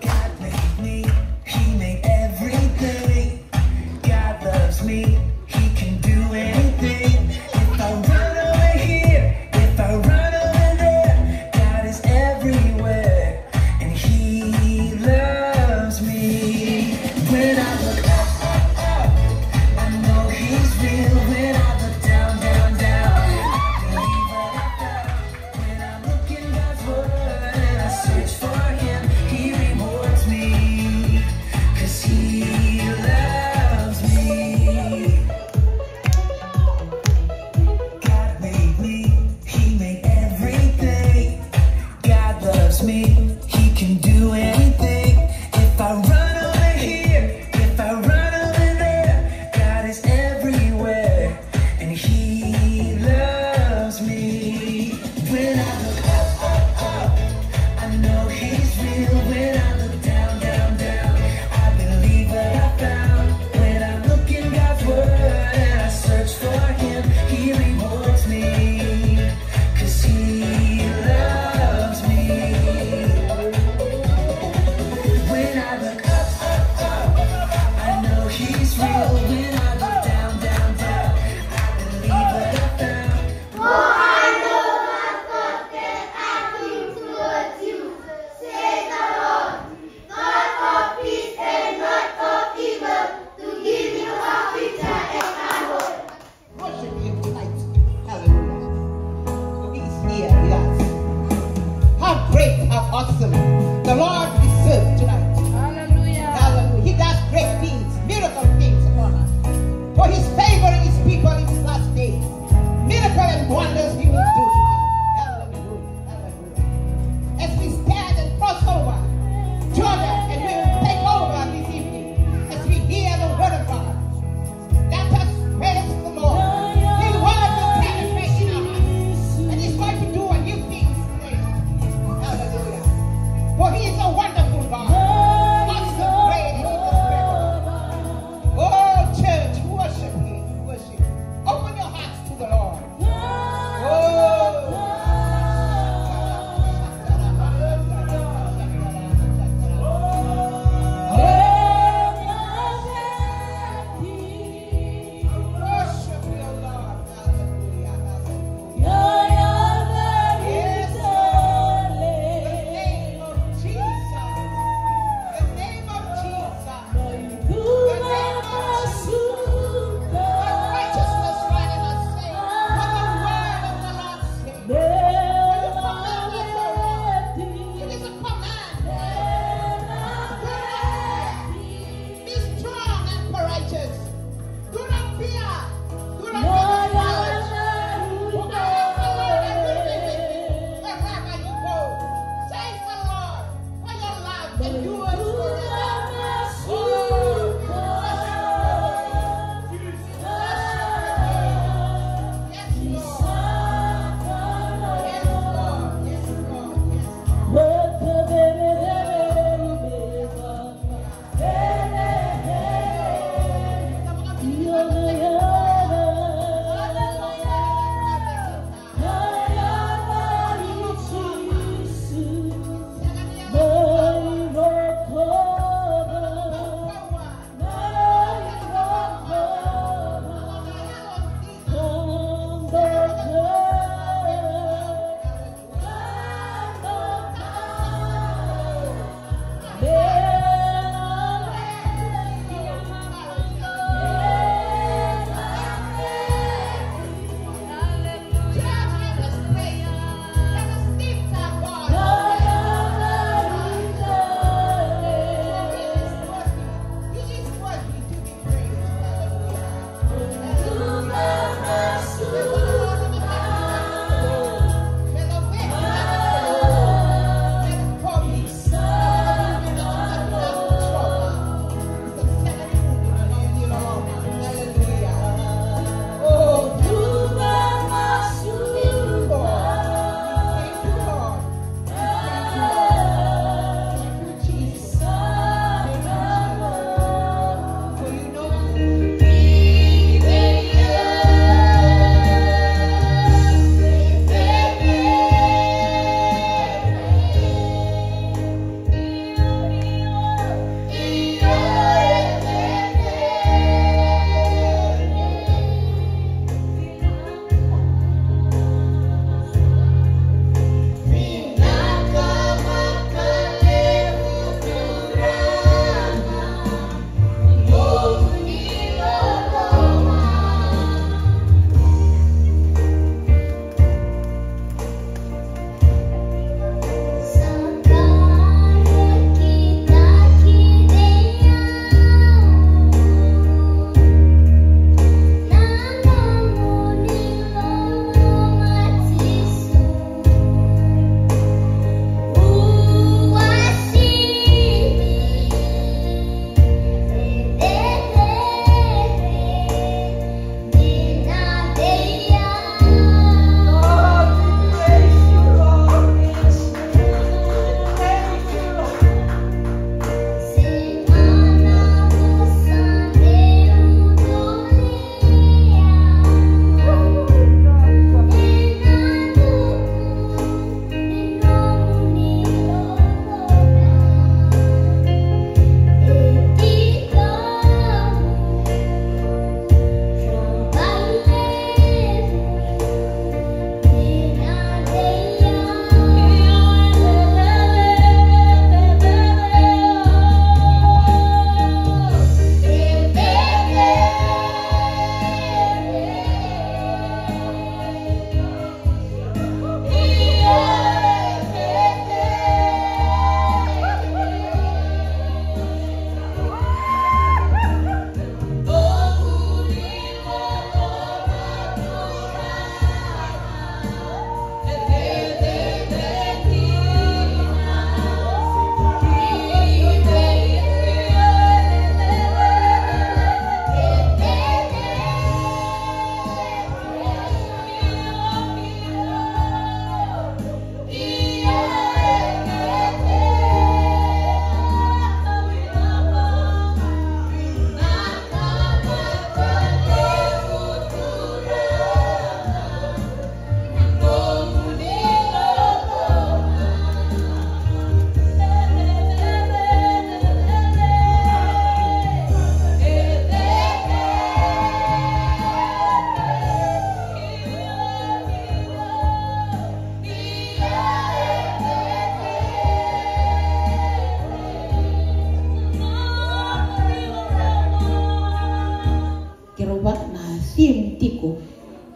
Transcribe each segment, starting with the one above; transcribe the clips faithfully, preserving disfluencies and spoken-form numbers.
God made me, He made everything. God loves me, He can do anything. If I run over here, if I run over there, God is everywhere, and He loves me. When I look up, up, up, I know He's real. When I look down, down, down, I believe what I found. When I look in God's word and I search for Him, He rewards me, 'cause He loves me. God made me, He made everything. God loves me, He can do anything. If I run over here, if I run over there, God is everywhere, and He loves me. When I look up, up, up, I know He's real. When I look down, down, down, I believe what I found. When I look in God's word and I search for Him, He rewards me, 'cause He loves me. When I look up, up, up, I know He's real. When I look down, down, down, I believe Awesome. The Lord is good tonight. Hallelujah. Hallelujah. He does great things, miracle things upon us. For his favor in his people in these last days. Miracle and wonders he will do tonight. Hallelujah. Hallelujah. As we stand and cross over Jordan, and we will take over this evening as we hear the word of God. Let us praise the Lord. His word will penetrate in our hearts, and he's going to do a new thing today. Hallelujah. For he is a wonderful God.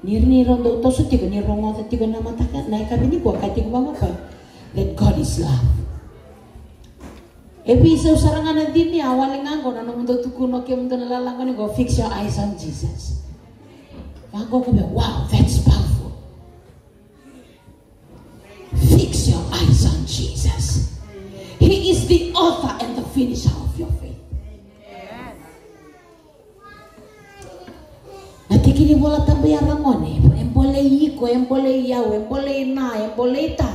Ni, ni rau dau toso tiko, ni rogoca tiko na mataka, na yakavi nikua, ka tiko vaqo o koya, that God is love. E veisau sara ga na cini, a wale ga qo na nomudou tukuna o kemudou na lalaga ni qo, fix your eyes on Jesus. Vaqo o koya, wow, that's powerful. Fix your eyes on Jesus. He is the author and the finisher of your faith. Na tiki ni Vola Tabu ya, ragone, e bolei iko, e bolei au, e bolei na, e bolei ta,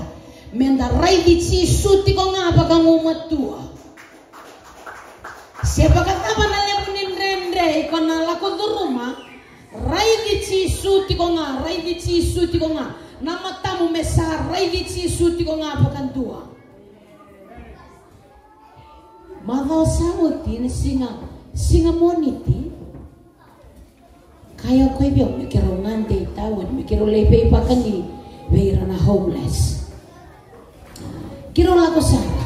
meda raici Jisu tiko ga vakagumatua. Se vakacava na levu ni dredre iko na lako curuma, raici Jisu tiko ga, raici Jisu tiko ga. Na matamu me sa raici Jisu tiko ga vakadua. Macawa sa oti na siga, siga Moniti. Kaya o koya vei au me keirau gade i taoni, me keirau lai veivakani vei ira na homeless. Keirau lako sara.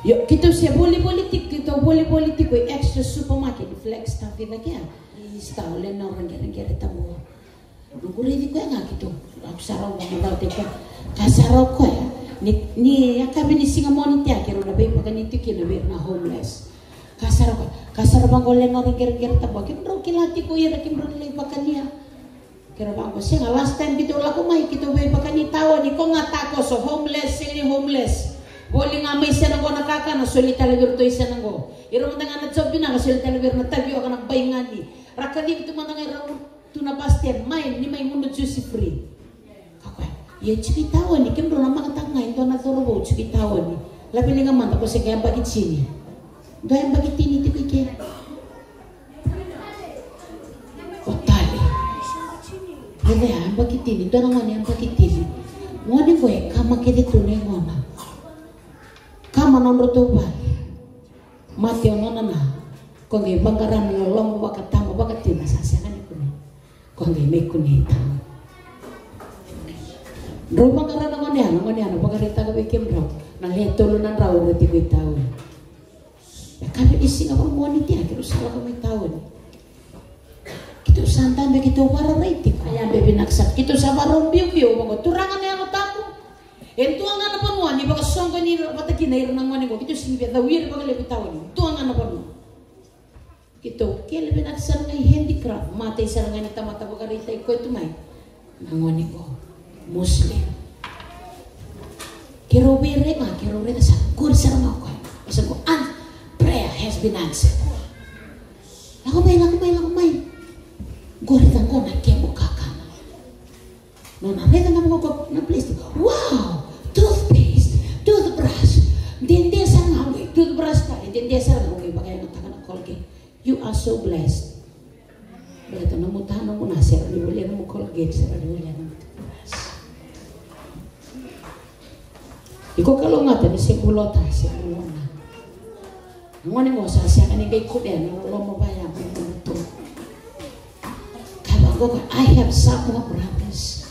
Io, keitou se volivoli tiko, keitou volivoli tiko i Extra Supermarket, Flagstaff, i cake ya. I Easter, o Lenora Qereqere Tabua. Noqu raici koya ga, keitou, au sa rau vakamatau tiko. Ka sa rau koya, ni, ni yakavi ni siga Moniti ya, keirau na veivakani tiko kina vei ira na homeless. Ka sa rau koya, ka sa rau vaqo o Lenora Qereqere Tabua, kemudrau kila tiko ira, kemudrau lai vakania. Keirau vaqo, sega, last time keitou lako mai, keitou veivakani taoni, ko ga takoso, homeless, sega ni homeless. Voli ga mai sena qo na kakana, soli tale vei iratou i sena qo. Ira mada ga na job vinaka, soli tale vei ira na tavioka, na baigani. Ra kacivi tu mada ga ira tu na bus stand, mai, ni mai gunu juice free. Ka koya, ia tiko i taoni, kemudrau na makataka ga e dua na cauravou tiko i taoni. Laveliga mada, ko se qai yabaki tini. Dua yabaki tini tiko i ke. O tale. Raica ya, yabaki tini, dua na gone yabaki tini. Gone qo e kama kece tu na yagona. Kama na nodratou vale. Mate o nona na. Ko qai vaqara na loloma vakatama vakatina, sa sega ni kunei. Ko qai mai kunei taoni. Drau vaqara na gone ya, na gone ya na vakaraitaka vei kemudrau na le tolu na drau era tiko i taoni. E ka vei ni siga vakaMoniti ya, keirau sa lako mai taoni. Keitou sa dabe, keitou vararai tiko. Ia, be vinaka sara, keitou sa varau biubiu, vaqo, Turaga na Yalo Tabu. E dua ga na vanua ni vakasoqoni vata kina ira na gone qo, keitou sega ni via cau ira vakalevu i taoni. Dua ga na vanua. Keitou kele vinaka sara ga i handicraft, matai sara ga ni tamata vakaraitaki koya tu mai. Na gone qo, Muslim. Keirau veirai ga, keirau raica sara, qori sara ga o koya. Sa qo, an-, prayer has been answered. Lako mai, lako mai, lako mai. Qori, raica qo na kemu kakana. Nona raica ga vaqo na plastic. Wow! Toothpaste, toothbrush. Dede sara ga o qai toothbrush tale, dede sara ga o qai vakayagataka na Colgate. You are so blessed. Baleta nomu ta, nomu na, se rawa ni volia nomu Colgate, se rawa ni volia nomu toothbrush. Iko kalougata ni se bula o ta, se bula o na. Na gone qo sa sega ni qai kunea na loloma vaya mai na tu. Kaya vaqo o koya, I have some more brothers.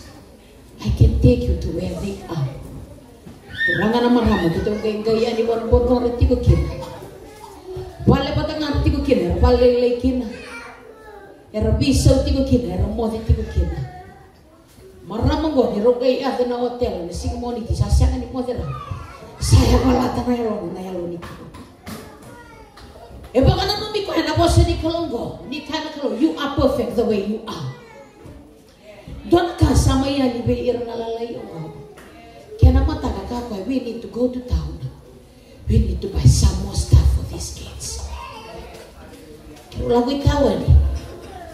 I can take you to where they are. Turaga na marama, keitou qai qai yani vua na vanua era tiko kina. Vale vata ga era tiko kina, era vale lailai kina. Era veisau tiko kina, era moce tiko kina. Marama qo ni rau qai yaco na otela na siga Moniti, sa sega ni moce rawa. Sa yavalata na yalona, na yalo ni Kalou. E vakananumi koya na vosa ni Kalou qo, ni kaya na Kalou, you are perfect the way you are. Dua na ka sa mai yali vei ira na lalai oqo. Kena mataka, kaya o koya, we need to go to town. We need to buy some more stuff for these kids. Keirau lako i taoni.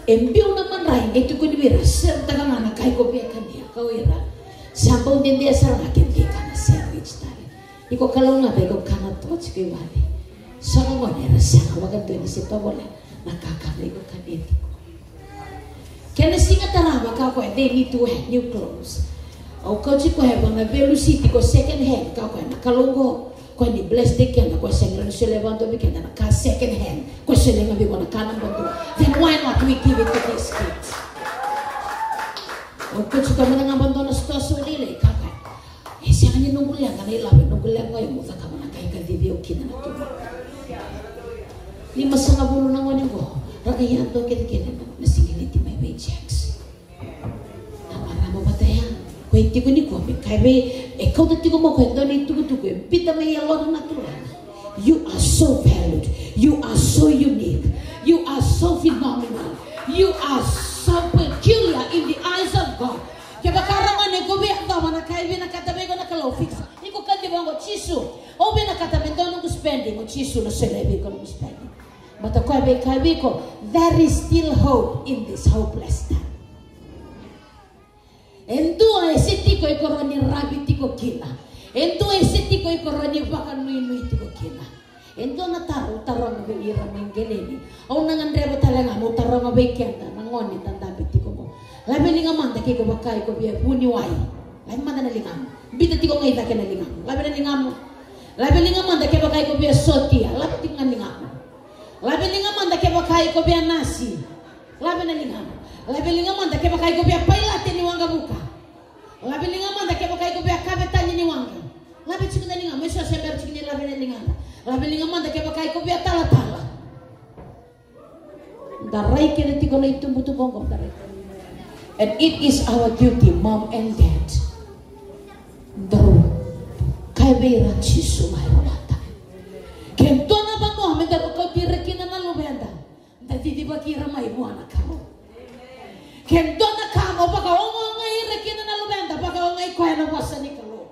E biu na madrai, qai tukuni vei ira, sertaka ga na ka iko via kania, kaya o ira. Sa bau dede sara ga kemuni kana sandwich tale. Iko kalougata, iko kana toka tiko i vale. So na gone era sega vakadua ni se tovolea na kakana iko kania tiko. Kena siga tarava, kaya o koya, they need to wear new clothes. Au kauti koya vua na Velusiti, ko second hand, kaya o koya, na Kalou qo, koya ni bless-taki keda, koya sega ni solia vakadua vei keda na ka second hand, koya solia ga vei koya na ka naba dua. Then why not we give it to these kids? Au kauti koya mai na gaba dua na sitoa sau lailai, kaya o koya, e sega ni noqu leqa na ilavo, e noqu leqa o yau meu cakava na ka e kacivi au kina na Turaga. Limasagavulu na gone qo, ra qai yadua kece kina na, na sigileti mai vei Jacks. E tiko nikua me kaya vei, e kauta tiko mai o koya e dua na itukutuku e biuta mai e yalona na Turaga. You are so valued. You are so unique. You are so phenomenal. You are so peculiar in the eyes of God. Kevaka o raica ni o via yacova na ka e vinakata vei iko na Kalou, fix. Iko kaya vaqo, Jisu, au vinakata me dua noqu spending. O Jisu na solia vei iko noqu spending. Baleta o koya via kaya vei iko, there is still hope in this hopeless time. E dua e se tiko iko rawa ni ravi tiko kina. E dua e se tiko iko rawa ni vakanuinui tiko kina. E dua na taro au taroga vei ira mai Geleni. Au na gadreva tale ga meu taroga vei keda na gone da dabe tiko qo. Lave liga mada ke iko vaka iko via vuniwai. Lave mada na ligamu. Biuta tiko ga i cake na ligamu. Lave na ligamu. Lave liga mada kevaka iko via sotia. Lave tiko ga na ligamu. Lave liga mada kevaka iko via nasi. Lave na ligamu. Lave liga mada kevaka iko via pailate ni waqavuka. Lave liga mada kevaka iko via kavetani ni waqa. Lave tiko na ligamu. E so se bera tiko ni lave na ligamu. Lave liga mada kevaka iko via talatala. Da rai kece tiko na itubutubu qo, da rai. And it is our duty, mom and dad. Daru kaya vei ira, Jisu mai rawata. Ke dua na vanua me daru kauti ira kina na luveda, da cicivaki ira mai vua na Kalou. Ke dua na ka mo vakaogaogai ira kina na luveda, vakaogai koya na vosa ni Kalou.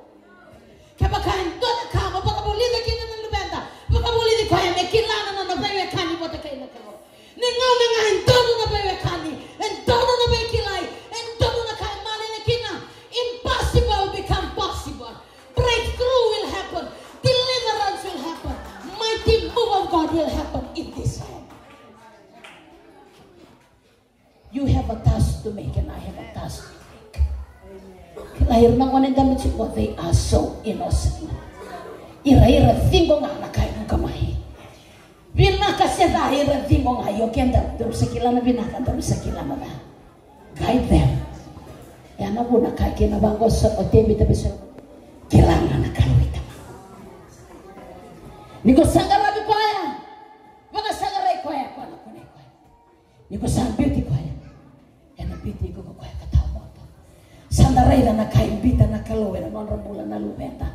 Kevaka e dua na ka mo vakavulica kina na luveda, vakavulici koya me kila na nona veiwekani vata kei na Kalou. Ni gauna ga e donu na veiwekani, e donu na veikilai, e donu na ka e malele kina, impossible become possible. Breakthrough will happen. Deliverance will happen. Mighty move of God will happen in this land. You have a task to make and I have a task to make. Kila ira na gone dabe tiko, they are so innocent. Ira, ira ciqo ga na ka e vuka mai. Vinaka se ca, ira ciqo ga. Io, keda, daru sa kila na vinaka, daru sa kila na ca. Guide them. Ia na vuna kaya kina vaqo o Tevita vei Solomoni, kila ga na Kalou i tamaqu. Ni ko sa qaravi koya, vakasaqarai koya, ko na kunei koya. Ni ko sa biuti koya, ena biuti iko ko koya ka tawa moto. Sa da raica na ka e biuta na Kalou ena nodra bula na luveda.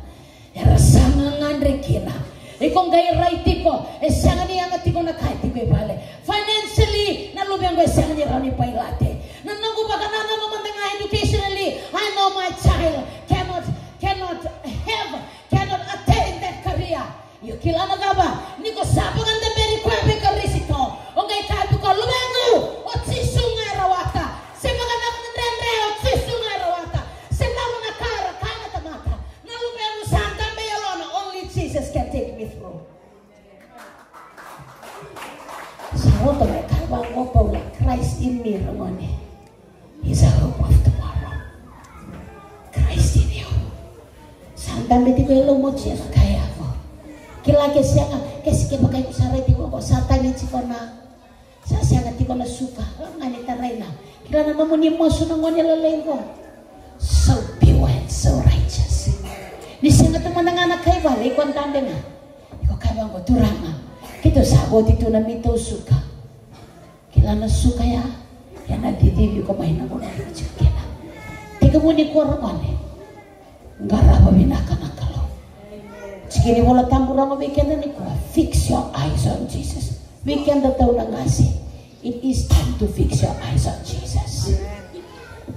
Era sa gagadre kina. Iko qai rai tiko, e sega ni yaga tiko na ka e tiko i vale. Financially, na luvequ e sega ni rawa ni pailate. Na noqu vakanananu mada ga educationally, I know my child cannot, cannot have, cannot attain that career. Io, kila na cava? Ni ko sa vakadaberi koya vei Karisito, o qai kaya vei koya, luvequ, o Jisu ga e rawata. Se vakacava na dredre, o Jisu ga e rawata. Se cava na ka era kaya na tamata, na luvequ sa dabe e yalona, only Jesus can take me through. Sa rauta me kaya vaqo o Paula, Christ in me, ragone, is a hope of tomorrow. Christ in you. Sa dabe tiko e loma o Jisu, kaya vaqo. Kila ke sega, ke sega, kevaka iko sa rai tiko qo, sa tagi tiko na, sa sega tiko na suka. Lagani, tarai na. Kila na nomuni masu na gone lalai qo. So pure and so righteous. Ni sega tu mada ga na kai vale, iko dabe ga. Iko kaya vaqo, Turaga, keitou sa oti tu na neitou suka. Kila na suka ya, ena cicivi iko mai na vanua o tiko kina. Tekivu nikua, ragone, qarava vinaka na Kalou. Tiki ni Vola Tabu rogo vei keda nikua, fix your eyes on Jesus. Vei keda tau na qase, it is time to fix your eyes on Jesus.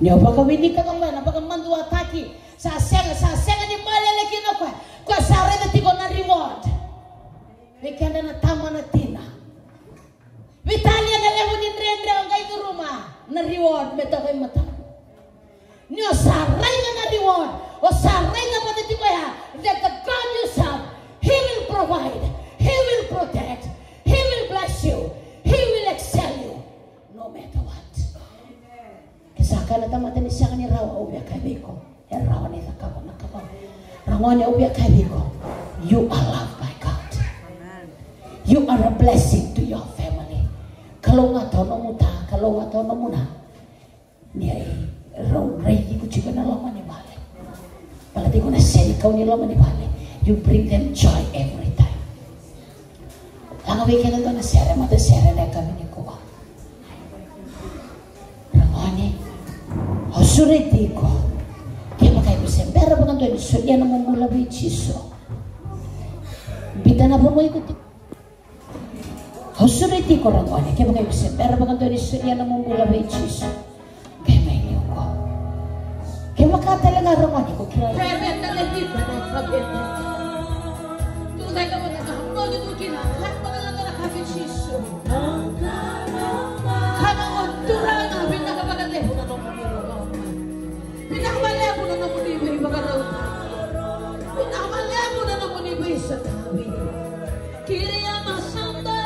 Ni o vakawilika ga mai na vakamaduataki, sa sega, sa sega ni malele kina o koya, koya sa raica tiko na reward. Vei keda na tama na tina, veitalia na levu ni dredre o qai curuma, na reward me toka i matau. Ni o sa raica na reward, o sa raica vata tiko ya that the God you serve, he will provide, he will protect, he will bless you, he will excel you, no matter what. Ke sa kaya na tamata ni sega ni rawa, au via kaya vei iko, e rawa ni cakava na Kalou. Ragone, au via kaya vei iko, you are loved by God. You are a blessing to your family. Kalougata o nomu ta, kalougata o nomu na. Ni rau raici iko tiko ena loma ni vale. Baleta iko na senikau ni loma ni vale. You bring them joy every time. Laga vei keda dua na sere, matasere ena yakavi nikua. Ragone, au sureti iko. Ke Bera vakadua ni solia na nomu bula vei Jisu. Biuta na vanua iko tiko. Au sureti iko ragone, kevaka iko se bera vakadua ni solia na nomu bula vei Jisu. Qai mai liu qo. Kevaka tale ga ragone iko kila. Bebe tale tiko na kabete. Tucake vata na hamo ni tukina. Lako na lako na kavi Jisu. Kana o Turaga vinaka vakalevu na nomuni loloma. Vinaka vakalevu na nomuni veivakarau. Vinaka vakalevu na nomuni veisatavi. Kiriama santa.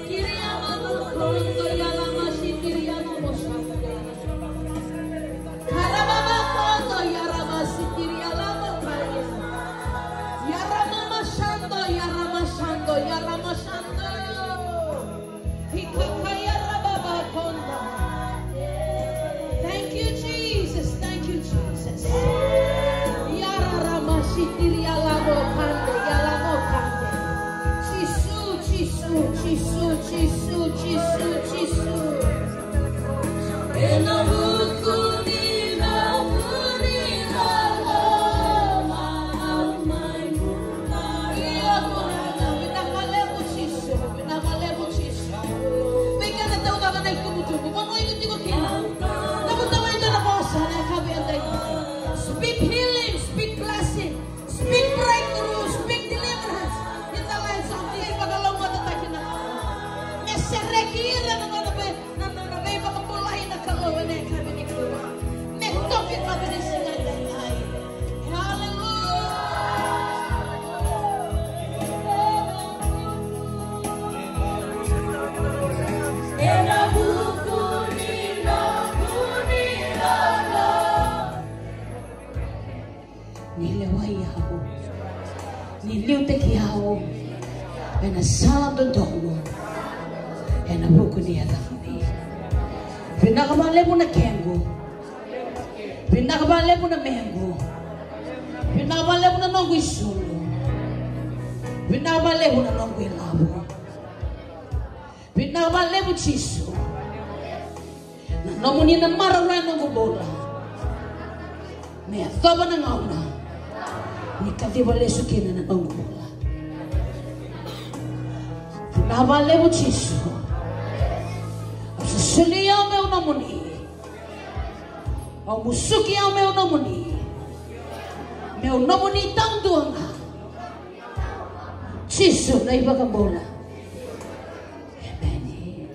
Kiriama koto yalama si kiriama mosanta. Karababa koto yarama si kiriama mosanta. Yarama masanto, yarama santo, yarama santo. Hikakaya rababa konda. Thank you, Jesus. Thank you, Jesus. Yararama sitiri yalamo kande, yalamo kande. Jisu, Jisu, Jisu, Jisu, Jisu, Jisu. Ena vuku ni nomuni loloma au mai bula. Io, Turaga, vinaka vakalevu Jisu, vinaka vakalevu Jisu. Vei keda taucoko na itubutubu, vanua iko tiko kina. Cavuta mai dua na vosa na yakavi edaidai. Speak healing, speak blessing, speak breakthrough, speak deliverance in the lives of these. Vakalougatataki na Kalou. Me sereki ira na nona vei, na nona veivakabulai na Kalou ena yakavi nikua. Me toki yakavi ni siga edaidai. Hallelujah. Ena vuku ni nomuni loloma. Ni lewai au. Ni liutaki au ena sala dodonu. Ena vuku ni yacamuni. Vinaka vakalevu na kequ. Vinaka vakalevu na mequ. Vinaka vakalevu na noqu isulu. Vinaka vakalevu na noqu ilavo. Vinaka vakalevu Jisu. Na nomuni na maroroya noqu bula. Me yacova na gauna ni kaciva lesu kina na noqu bula. Vinaka vakalevu Jisu. Au sa solia au meu nomuni. Au musuki au meu nomuni. Meu nomuni taudua ga. Jisu na iVakabula. Emeni.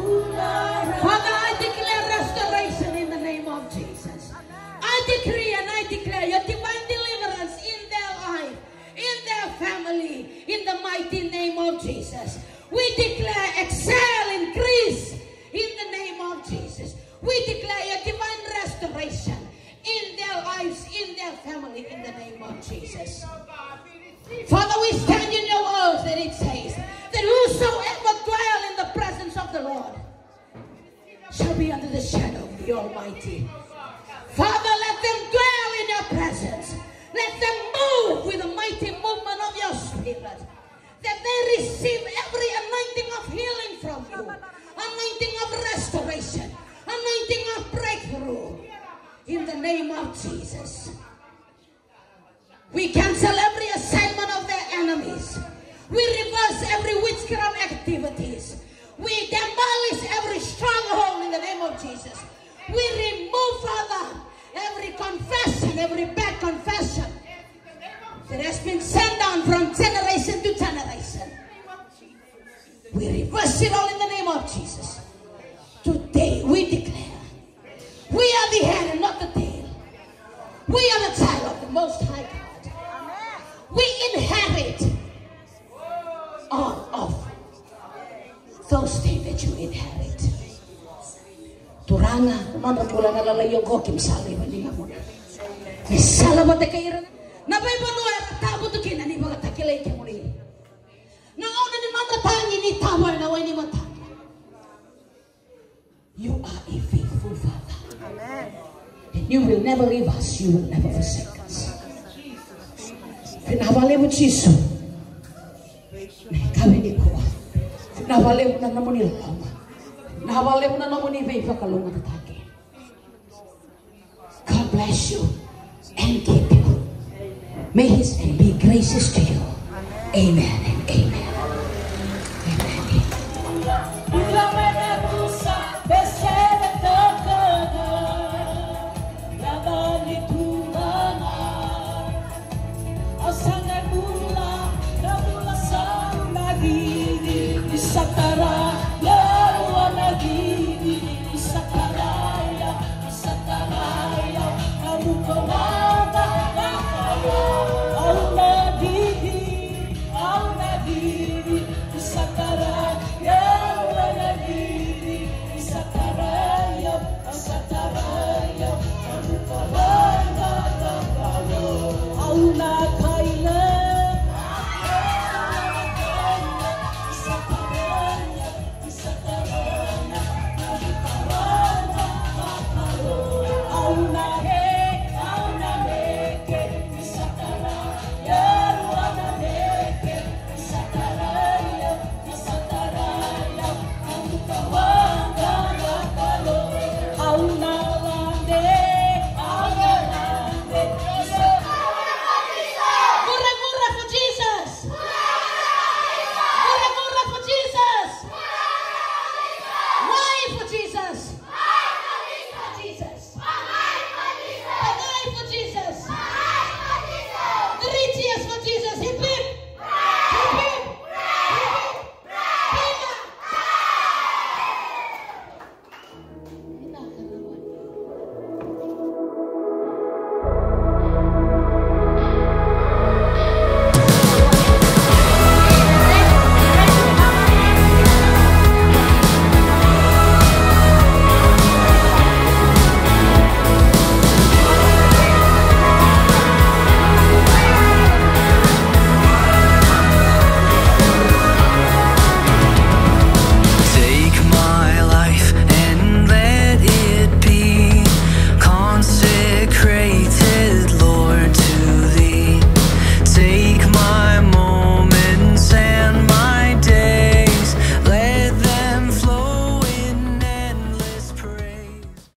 Father, I declare restoration in the name of Jesus. I decree and I declare your divine deliverance in their life, in their family, in the mighty name of Jesus. We declare excel, increase in the name of Jesus. We declare your divine restoration in their lives, in their family, in the name of Jesus. Father, we stand in your words that it says that whosoever dwell in the presence of the Lord shall be under the shadow of the Almighty. Father, let them dwell in your presence. Let them move with the mighty movement of your spirit. That they receive every anointing of healing from you, anointing of restoration, anointing of breakthrough. In the name of Jesus. We cancel every assignment of their enemies. We reverse every witchcraft activities. We demolish every stronghold in the name of Jesus. We remove, Father, every confession, every bad confession that has been sent down from generation to generation. Most High God. We inherit all of those things that you inherit. Turaga, nodra bula na lalai oqo, keimami sa laiva ni gamuna. Ni sala vata kei ira na veivanua era tavutu kina, ni vakatakilai kemuni. Na gauna ni matatagi, ni tavoya na wai ni mataqu. You are a faithful Father. Amen. And you will never leave us, you will never forsake us. Vinaka vakalevu Jisu. Na yakavi nikua. Vinaka vakalevu na nomuni loloma. Vinaka vakalevu na nomuni veivakalougatataki. God bless you and keep you. May his name be gracious to you. Amen and amen. Amen.